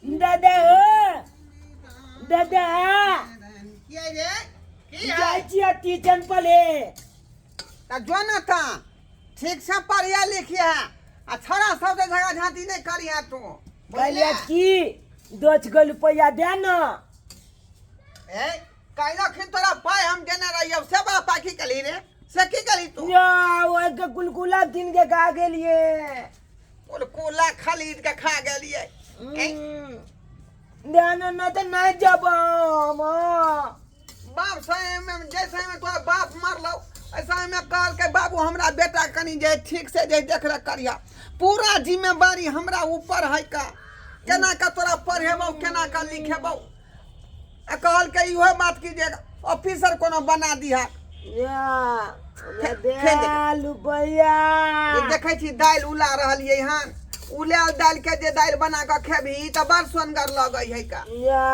दादा हो दादा। की है रे? की है? जाइ छियै टीचन पले। तऽ जो ने तऽ ठीक से पढ़िया लिखिया आ छोड़ा सबके झगड़ा झांटी नहि करिहा तू। कहलियै की 10 गो रुपैआ दे न। ए काल्हि तोरा पाइ हम देने रहियौ से बड़ा पाइ की केलही रे? से की केलही तू? या ओहिके गुलगुला कीन के खा गेलियै। कुलकुला खरीद के खा गेलियै? दे न, नहि तऽ नहि जब हम। बाप समय में जे समय में तोरा बाप मरलौ एहि समय में कहलकै बाबू हमरा बेटा कनि जे ठीक से जे देख रेख करिहा, पूरा जिम्मेवारी हमरा ऊपर है का केना के तोरा पढ़ेबौ केना के लिखेबौ। आ कहलकै इहो बात की जे ऑफिसर कोनो बना दिहा। या हमरा दे फेर देख। रुपैआ। ई देखै छी दालि उला रहलियै हन, उलायल दालि के जे दालि बना कऽ खेबही तऽ बड़ सुनगर लगै है का। या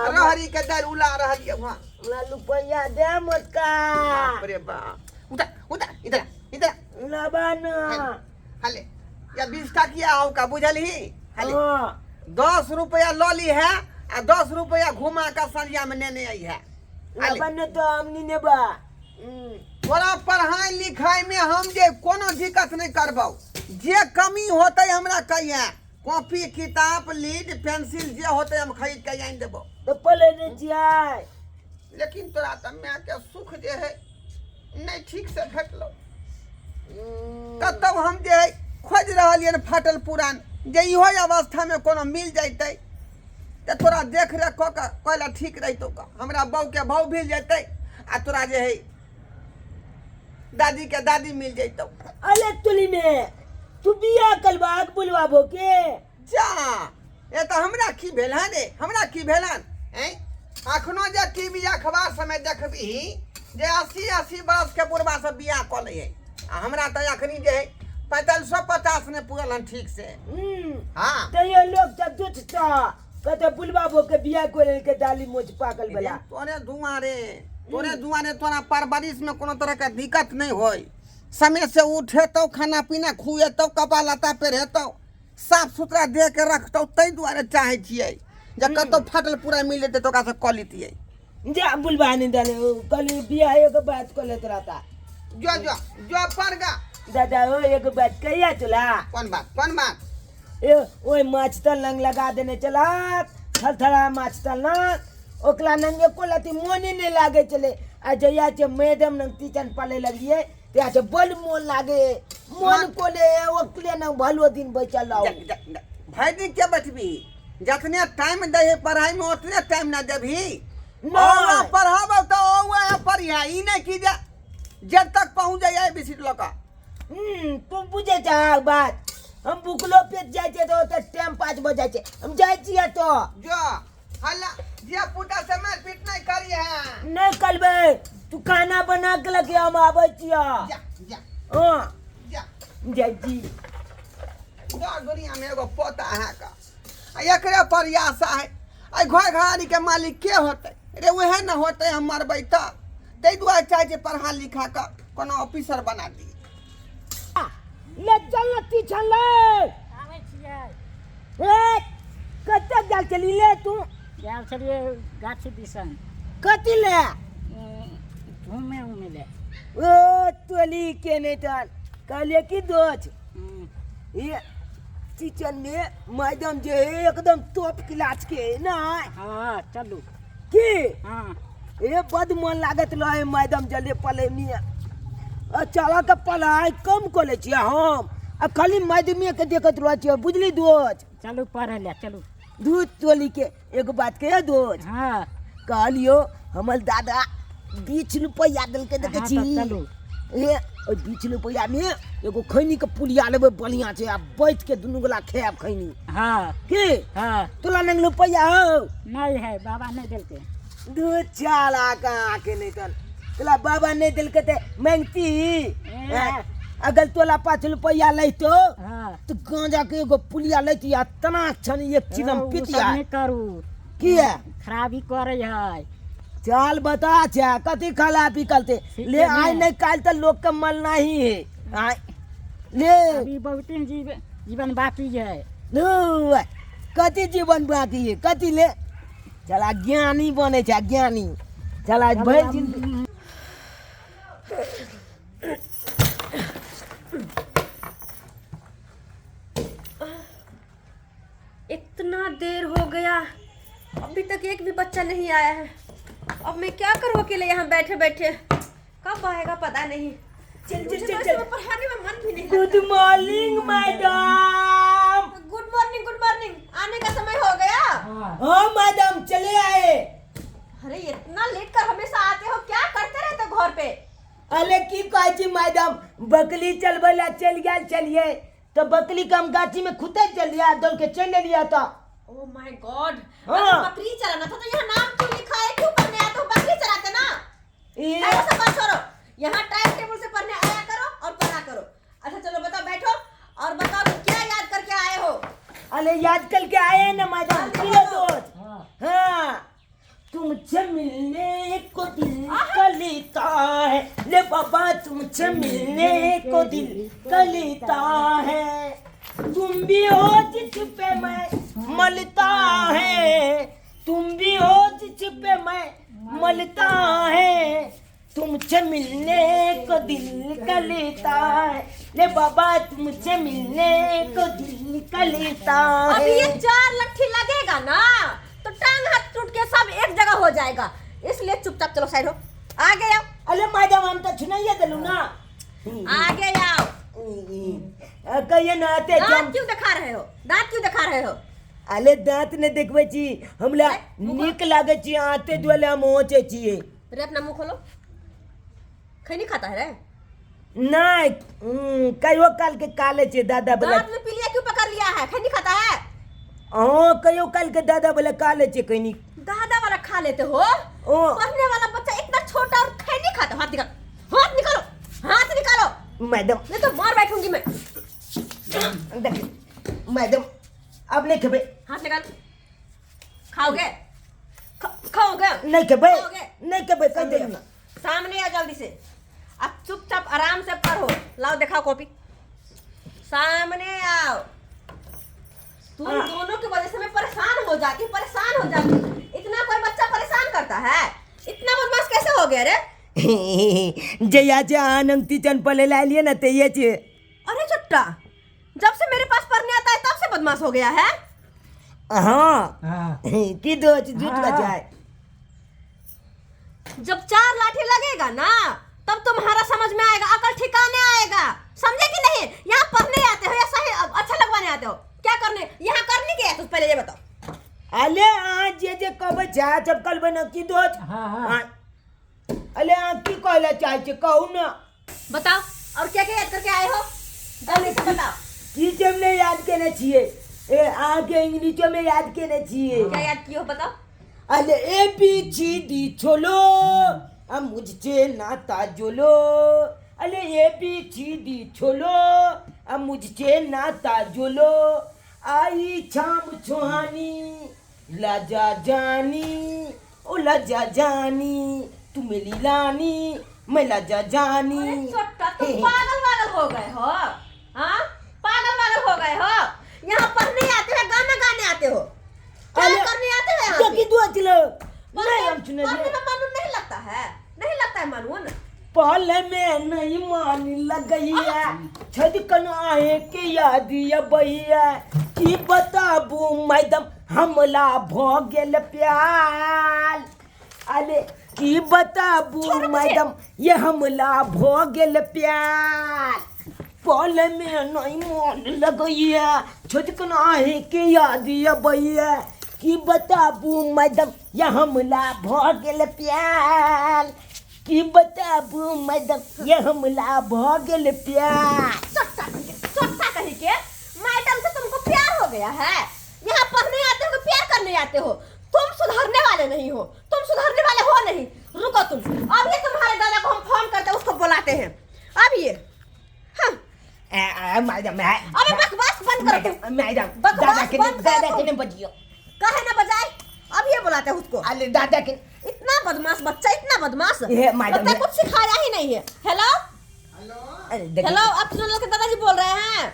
रहरी के दालि उला रहलियै हन। हमरा रुपैआ दे मोटका। बाप रे बाप, उठा उठा, इधर आ, इधर आ। लबा न। हले या 20 टकिया हौ का, बुझलही? हले। हाँ। 10 रुपया लऽ ली है आ 10 रुपया घुमा कऽ संझिया में नेने आई है। हले। लबा न तो हम नहीं नेबा। तोरा पढ़ाई लिखाई में हम जे कोनो दिक्कत नहीं करबौ, जे कमी होतै हमरा कहिए, कॉपी किताब लीड पेंसिल जे होतै हम खरीद के आनि देबौ। तो पले नहीं छियै। लेकिन तोरा तऽ माय के सुख जे है नहीं ठीक से भेटलौ। कतौ हम जे है खोजि रहलियै हन फाटल पुरान जे इहो अवस्था में कोनो मिल जैतै तऽ तोरा देख रेख कऽ के कहला ठीक रहितौ का, हमरा बहू के बहू मिल जैतै आ तोरा जे है दादी के दादी मिल जैतौ। अरे तुली में तू बिया कलबाक बुलवाबो के। जा ए तऽ हमरा की भेल हन रे, हमरा की भेल हन? ऐं अखनो जे टीवी अखबार सबमे देखबही जे 80-80 बरस के बुढ़बा सब बियाह कऽ लै है आ हमरा तऽ अखनी जे है 45-50 नहि पूरल हन ठीक से। हाँ। तैयो लोग सब दुचता कहते बुलवाबो के बिया करे के दाली मोच पाकल वाला। तोरे दुआरे, तोरे दुआरे तोरा परवरिश में कोनो तरह के दिक्कत नहीं होई, समय से उठेतौ, खाना पीना खुएतौ, कपड़ा लत्ता पहिरेतौ, साफ सुथरा दे के रखतौ, ताहि दुआरे चाहै छियै जे कतौ फाटल पूरा मिल जेतै तऽ ओकरा से कऽ लितियै। जा बुलवा नहीं डाले कल बिया एगो बात कर लेत रहता। जो जो जो पढ़ गा। दादा ओ एगो बात कहिया चला। कौन बात कौन बात? ए ओए माछ त लंग लगा देने चला थरथरा माछ त लंग ओकरा नंग एको लती मोने नहीं लागे चले आ जहिया छै मैडम नंग टीचर पले लगिए तहिया छै बड़ मोन लागे मोन कोले ओकले नंग भलो दिन बैचल रहो। भरि दिन के बैठबी, जतने टाइम दै है पढ़ाई में ओतने टाइम ना देबही। नहीं। पढ़ाबो तऽ औआ पढ़िया, ई नहीं कि जे जब तक पहुँच जाइए बिसिट लऽ कऽ। तू बुझे छह बात, हम भूखलो पेट जाइ छियै तऽ ओतऽ टाइम पास भऽ जाइ छै, हम जाइ छियै तो। जो हल्ला धिया पुता से मारपीट नहीं करी है। नहीं करबै, तू खाना बना के लगे हम आबै छियै। जा जा। हाँ। जा। जाइ छी। दर दुनिया में एगो पोता है का आ एकरे पर आशा है, आ घर घरारी के मालिक के होतै रे? उहे न होतै हम मरबै तऽ, ताहि दुआरे चाहै छियै पढ़ा लिखा कऽ कोनो ऑफिसर बना दी। ले चल न पीछा ले। आबै छियै। ए कतऽ गेल छली ले तू? गेल छलियै गाछी दिसन। कथी ले? घूमे उमे ले। ओ तोली के नहीं तन कहलिए की दोस्त ये किचन में मैडम जे है एकदम टॉप क्लास के है ना। हाँ चलू। की? हाँ। ए बद मन लागत रहे मैडम जल्दी पले मिया। चला के पढ़ाई कम कर ले छियै हम आ खाली मैडमे के देखत रहै छियै बुझली दोस्त। चलू पढ़े ले चलू। दूध तोली के एगो बात कहियो दोस्त? हाँ। कहलियो हमर दादा 20 रुपया देलकै देखै हाँ, छी। तऽ चलू। ए ओहि 20 रुपया में एगो खैनी के पुलिया लेबै बढ़िया छै आ बैठ के दुनू गोला खायब खैनी। हाँ। की? हाँ। तोला नंग रुपया हौ? नहीं है, बाबा नहीं देलकै। दू चाला कहाँ के नहीं तन तोला बाबा नहीं देलकै ते मांगती। ए। अगर तोला 5 रुपया लैतो हाँ। तो गांजा के एगो पुलिया लैती आ तना क्षण एक चिलम ओ, ओ सब पीतिया। नहीं करू। किया? खराबी करे है। चल बता छे कथी खराबी करते? ठीक ले है आइ ने। नहीं काल तो लोग के मरना ही है। आइ ले। अभी बहुत दिन जीवन बाकी है। लो, कथी जीवन बाकी है कथी ले चला ज्ञानी बनै छै ज्ञानी। चला भरि जिंदगी। इतना देर हो गया, अभी तक एक भी बच्चा नहीं आया है। अब मैं क्या करूँ अकेले यहाँ बैठे बैठे, कब आएगा पता नहीं। चल मुझे चल तो चल इस चल। समय पढ़ाने में मन भी नहीं। Good morning madam. Good morning, good morning. आने का समय हो गया? हाँ मैडम, चले आए। अरे इतना लेट कर हमेशा आते हो, क्या करते रहते हो घर पे? अरे की कहै छी मैडम, बकली चलबै ला चलि गेल चलिए तो बकली के हम गाछी में खुदे चलिए दौड़ के चलि एलियै तऽ। ओ my God. हाँ। बकरी चलाना था तो यहाँ नाम क्यों लिखा है? क्यों पढ़ने आते हो? बकरी चलाते ना। ई ऐसा सब बात छोड़ो, यहाँ टाइम टेबल से पढ़ने आया करो और पढ़ा करो। अच्छा चलो बताओ, बैठो और बताओ कि क्या याद करके आए हो? अरे याद करके आए हैं ना मैडम, जल्दी सुनो बोलो। दोस्त। हाँ, तुमसे मिलने को दिल कलिता है ले बाबा, तुमसे मिलने को दिल कलिता है, तुम भी हो जिस पे मैं मलता है, तुम भी हो जिस पे मैं मलता है, तुमसे मिलने को दिल कलिता है ले बाबा, तुमसे मिलने को दिल कलिता अब है। ये 4 लट्ठी लगेगा ना तो टांग हाथ टूट के सब एक जगह हो जाएगा, इसलिए चुपचाप चलो साइड हो, आगे आओ। अरे मैडम, हम तो सुनाइए दिलू ना। आगे आओ। कहिए ना आते दांत जम। क्यों दिखा रहे हो? दांत क्यों दिखा रहे हो? अरे दांत ने देखबै छी हमरा, नीक लागै छी आते दुआरे हम होचे छियै। रे अपना मुंह खोलो। खैनी खाता है रे? नहीं, कहियो काल के काले छियै दादा बोले। दांत में पीलिया क्यों पकड़ लिया है? खैनी खाता है? हाँ, कहियो काल के दादा बोले काले छियै खैनी। दादा वाला खा लेते हो? ओ। पढ़ने वाला बच्चा इतना छोटा और खैनी खाता। हाथ निकालो, हाथ निकालो, हाथ निकालो मैडम, नहीं तो मार बैठूंगी मैं। देखिए मैडम, अब नहीं खेबै। हाथ निकाल। खाओगे? खाओगे? नहीं खेबै, खाओगे? नहीं खेबै, कह देलू ना। सामने आ जल्दी से, अब चुपचाप आराम से पढ़ो। लाओ दिखाओ कॉपी, सामने आओ। तुम हाँ। दोनों की वजह से मैं परेशान हो जाती हूँ, परेशान हो जाती हूँ। इतना कोई बच्चा परेशान करता है? इतना बदमाश कैसे हो गया रे? जया जे आनंद टीचर पढ़े ला लिए ना ते ये छे। अरे चुट्टा, जब से मेरे पास पढ़ने आता है तब से बदमाश हो गया है। हाँ। हाँ। की दो झूठ का जाए। जब 4 लाठी लगेगा ना तब तुम्हारा समझ में आएगा, अकल ठिकाने आएगा, समझे कि नहीं? यहाँ पढ़ने आते हो या सही अच्छा लगवाने आते हो? क्या करने यहाँ करने के आए तो पहले ये बताओ। अरे आज जे जे कब जा जब कल बना की दो। हाँ, हाँ। अरे आ की कहला चाहे छे कहू ना। बताओ और क्या क्या याद करके आए हो, जल्दी से बताओ। की जे हमने याद केने छिए, ए आगे इंग्लिशो में याद केने छिए। क्या याद किए हो बताओ? अरे ए बी सी डी छोलो, अब मुझसे नाता जोलो। अरे ए बी सी डी छोलो, अब मुझसे नाता जोलो। आई छाम छुहानी लाजा जानी, ओ लाजा जानी तू मेरी लानी, मैं लाजा जानी। अरे छोटा, तुम पागल वागल हो गए हो? हाँ, पागल वागल हो गए हो? यहाँ पढ़ने आते हो, गाना गाने आते हो, क्या अरे, करने आते हो यहाँ तो पे? की दुआ चलो? नहीं, हम सुने पढ़ने नहीं। में मन नहीं लगता है, नहीं लगता है मन। पल में नहीं मान लगैया, छदकन आए के याद अबैया। की बताबू मैडम हमला भ गेल प्यार। अरे की बताबू छोड़ो मुझे। मैडम ये हमला भ गेल प्यार। पल में नहीं मान लगैया, छदकन आए के याद अबैया। की बताबू मैडम ये हमला भ गेल प्यार। की बताबू मैडम ये हमला भ गेल प्यार। चट्टा कहीं के, चट्टा कहीं के, मैडम से तुमको प्यार हो गया है। यहाँ पढ़ने आते हो कि प्यार करने आते हो? तुम सुधरने वाले नहीं हो, तुम सुधरने वाले हो नहीं। रुको तुम, अब ये तुम्हारे दादा को हम फोन करते हैं, उसको बुलाते हैं अब ये। हाँ। मैडम, है। अबे बकवास बंद करो तुम। मैडम, बकवास दादा के बंद करो दादा तुम। के नहीं बजियो। काहे ना बजाए, अब ये बुलाते हैं उसको। अरे दादा के इतना बदमाश बच्चा, इतना बदमाश, ये मैडम, लगता है ये- कुछ सिखाया ही नहीं है। हेलो हेलो अरे देखिए। हेलो, आप सुनल के दादाजी बोल रहे हैं?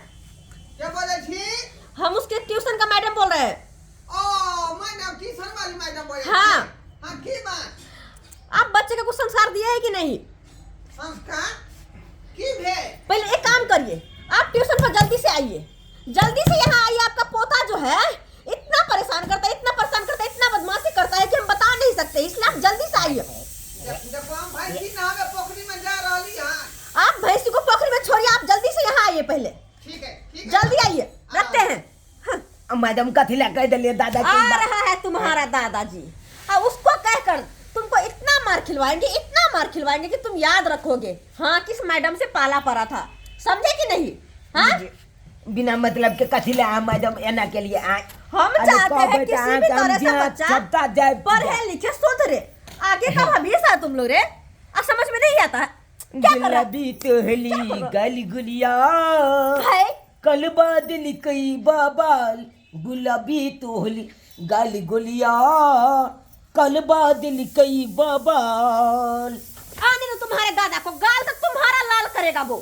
के बोले छी? हम उसके ट्यूशन का मैडम बोल रहे हैं। ओ मैडम ट्यूशन वाली मैडम बोले हाँ। हाँ की बात आप बच्चे का कुछ संस्कार दिए है कि नहीं संस्कार की भेल पहले एक काम करिए आप ट्यूशन पर जल्दी से आइए जल्दी से यहाँ आइए आपका पोता जो है इतना परेशान करता है इतना परेशान करता है इतना बदमाशी करता है कि हम बता नहीं सकते इसलिए आप जल्दी से आइए देखो हम भैंसी नहावे पोखरी में जा रहली हाँ आप भैंसी को पोखरी में छोड़िए आप जल्दी से यहाँ आइए पहले ठीक है ठीक है जल्दी आइए रखते हैं हाँ। मैडम कथी ला कह दिलिए दादा के आ रहा है तुम्हारा दादाजी और उसको कहकर तुमको इतना मार खिलवाएंगे इतना मार खिलवाएंगे कि तुम याद रखोगे हाँ किस मैडम से पाला पड़ा था समझे कि नहीं हाँ बिना मतलब के कथी ला मैडम एना के लिए आए हम अरे चाहते हैं कहबै तऽ किसी अहाँके भी हम तरह से जिहाँ बच्चा छपता जाय पढ़े लिखे सुधरे आगे का भविष्य है तुम लोग रे आ समझ में नहीं आता है क्या कर रहा गुलाबी तोहली गली गुलिया है कल बादल कई बाबाल गुलाबी तोहली गाली गुलिया कल बादल कई बाबाल आने दो तुम्हारे दादा को गाल तक तुम्हारा लाल करेगा वो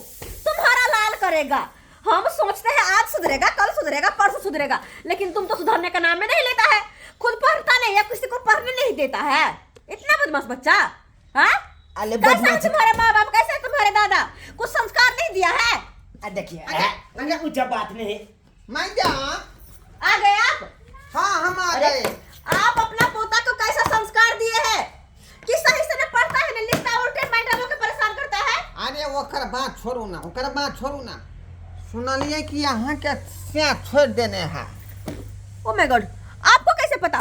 तुम्हारा लाल करेगा हम सोचते हैं आज सुधरेगा कल सुधरेगा परसों सुधरेगा लेकिन तुम तो सुधरने का नाम ही नहीं लेता है खुद पढ़ता नहीं है किसी को पढ़ने नहीं देता है इतना बदमाश बच्चा हाँ अरे कैसा है बदमाश तुम्हारे माँ बाप कैसे है तुम्हारे दादा कुछ संस्कार नहीं दिया है आ देखिए आ, ऊंचा बात नहीं मैडम आ गए आप हाँ हम आ अरे गए आप अपना पोता को कैसा संस्कार दिए हैं कि सही से न पढ़ता है न लिखता है उल्टे मैडमों के परेशान करता है अरे ओकर बात छोड़ू ना ओकर बात छोड़ू ना सुनलिए कि अहाँ के सैं छोड़ देने है ओ my God आपको कैसे पता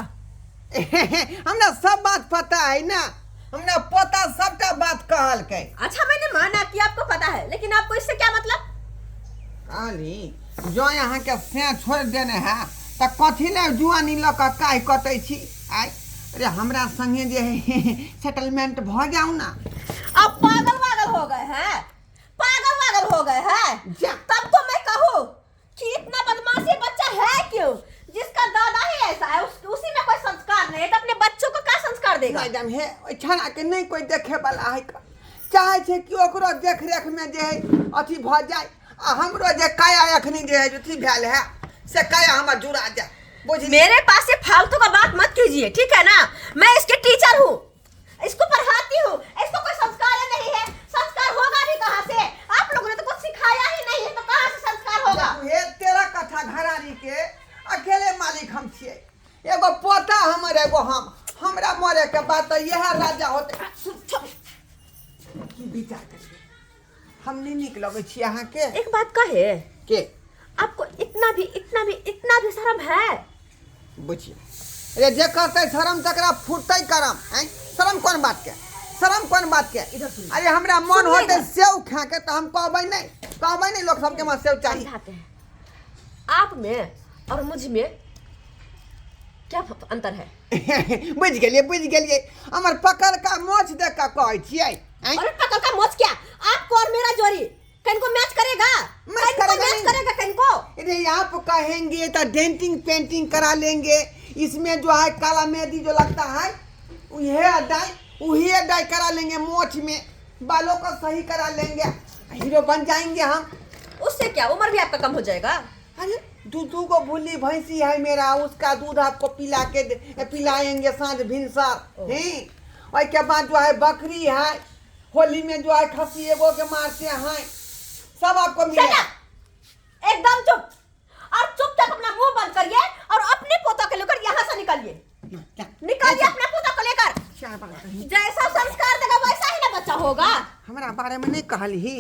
हमरा सब बात पता है ना हमरा पोता सबटा बात कहलकै अच्छा मैंने माना कि आपको पता है लेकिन आपको इससे क्या मतलब कहली जँ अहाँके सैं छोड़ि देने है तऽ कथी लए जुआनी लऽ कऽ काहि कटै छी आइ अरे हमरा संगे जे है सेटलमेंट भऽ जाउ ना आप पागल वागल हो गए हैं पागल वागल हो गए हैं जा। तब तो मैं कहूँ कि इतना बदमाशी बच्चा है क्यों जिसका दादा ही ऐसा है उसी में कोई संस्कार नहीं है तो अपने बच्चों को क्या संस्कार देगा मैडम हे ओहि छौड़ाके नहि कोइ देखैवला है चाहै छै कि ओकरो देख रेखमे जे है अथी भऽ जाय आ हमरो जे काया एखनी जे है अथी भेल है से काया हमर जुड़ा जाय बुझलियै मेरे पास ये फालतू का बात मत कीजिए ठीक है ना मैं इसके टीचर हूँ इसको पढ़ाती हूँ इसको कोई संस्कार ही नहीं है संस्कार होगा भी कहाँ से आप लोगों ने तो कुछ सिखाया ही नहीं है तो कहाँ से संस्कार होगा हे तेरह कट्ठा घरारी के अकेले मालिक हम छियै एगो पोता हमर एगो हम हमरा मरे के बाद तऽ इएह राजा होतै की विचार करियै हम नहि नीक लगै छी अहाँके एक बात कहे के आपको इतना भी इतना भी इतना भी शर्म है बुझियौ रे जे करतै शरम तकरा फुटतै करम आँय शरम कोन बात के शरम कोन बात के इधर सुनिए। अरे हमरा मन सुनिए होतै इधर। सेव खा के तऽ हम कहबै नहि कहबै नहि लोक सबके हमरा सेव चाही समझाते हैं आप में और मुझ में क्या अंतर है बुझि गेलियै बुझि गेलियै हमर पकड़ का मोछ देख कऽ कहै छियै आँय अरे पकड़ का मोच क्या आपको और मेरा जोड़ी कहीं को मैच करेगा मैच कहीं को करेगा मैच नहीं। करेगा कहीं को अरे आप कहेंगे तो डेंटिंग पेंटिंग करा लेंगे इसमें जो है काला मेहंदी जो लगता है वह डाई वही डाई करा लेंगे मोछ में बालों को सही करा लेंगे हीरो बन जाएंगे हम उससे क्या उम्र भी आपका कम हो जाएगा अरे दू दू गो भूली भैंसी है मेरा उसका दूध आपको पिला के पिलाएंगे साँझ भिनसर हैं ओहि के बाद जो है बकरी है होली में जो है खस्सी एगो के मारते हैं सब आपको Shut मिलेगा up! एकदम चुप और चुपचाप अपना मुंह बंद करिए और अपने पोता को लेकर यहाँ से निकलिए निकलिए अपना पोता को लेकर जैसा संस्कार देगा वैसा ही ना बच्चा होगा हमरा बारे में नहीं कहलही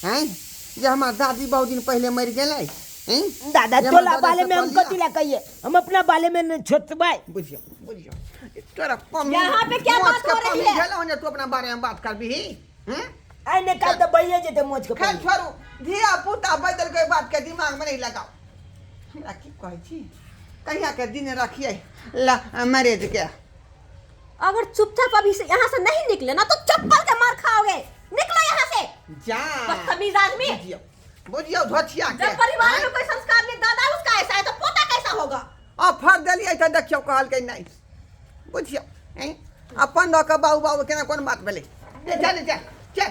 हैं जे हमर दादी बहुत दिन पहले मरि गेलै हैं दादा जे हमर तोला दादा बाले से में हम कहलियै। कथी ला कहिए हम अपना बाले में न छोटबै बुझियौ बुझियौ तोरा पम्मी यहाँ पे क्या मोच बात के हो रही पम्मी है? भेलौ ने तू अपना बारे में बात करबिही हैं आइ ने काल तऽ बहिए जेतै मोच के खैर पानि। छोड़ू धिया पुता बदल के बात के दिमाग में नहीं लगाओ हमरा की कहै छी कहिया के दिन रखिए ला मैरिज के अगर चुपचाप अभी से यहाँ से नहीं निकले ना तो चप्पल के मार खाओगे निकलो यहाँ से जा बदतमीज आदमी बुझियौ बुझियौ धोथिया के जब परिवार में कोई संस्कार नहीं दादा उसका ऐसा है तो पोता कैसा होगा ऑफर देलियै तऽ देखियौ कहलकै नहि बुझियौ हैं अपन दऽ कऽ बाबू बाबू केना कोन बात भेलै ए, चल चल चल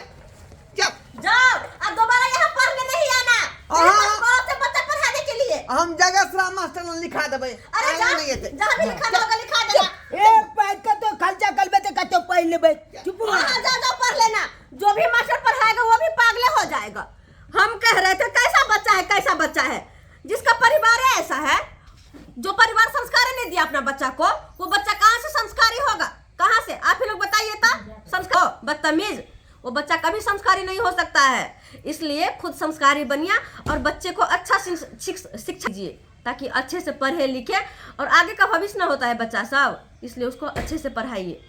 चल जाओ अब दोबारा यहाँ पढ़ने नहीं आना मेरे हाँ। पास बहुत से बच्चा पढ़ाने के लिए हम जगेसरा मास्टर लग लिखा देबै। अरे जा, आगाँ नहि एतै। जहाँ भी लिखाना होगा लिखा देना। एक पाइ कतो खर्चा करबे तऽ कतो पढ़ि लेबै, चुप रह। हाँ, जा जाओ पढ़ लेना। जो भी मास्टर पढ़ाएगा वो भी पागले हो जाएगा। हम कह रहे थे कैसा बच्चा है, कैसा बच्चा है, जिसका परिवार है ऐसा है, जो परिवार संस्कार ही नहीं दिया अपना बच्चा को, वो बच्चा कहाँ से संस्कारी होगा, कहाँ से? आप ही लोग बताइए था। संस्कार बदतमीज वो बच्चा कभी संस्कारी नहीं हो सकता है। इसलिए खुद संस्कारी बनिए और बच्चे को अच्छा शिक्षा दीजिए ताकि अच्छे से पढ़े लिखे और आगे का भविष्य ना होता है बच्चा सब, इसलिए उसको अच्छे से पढ़ाइए।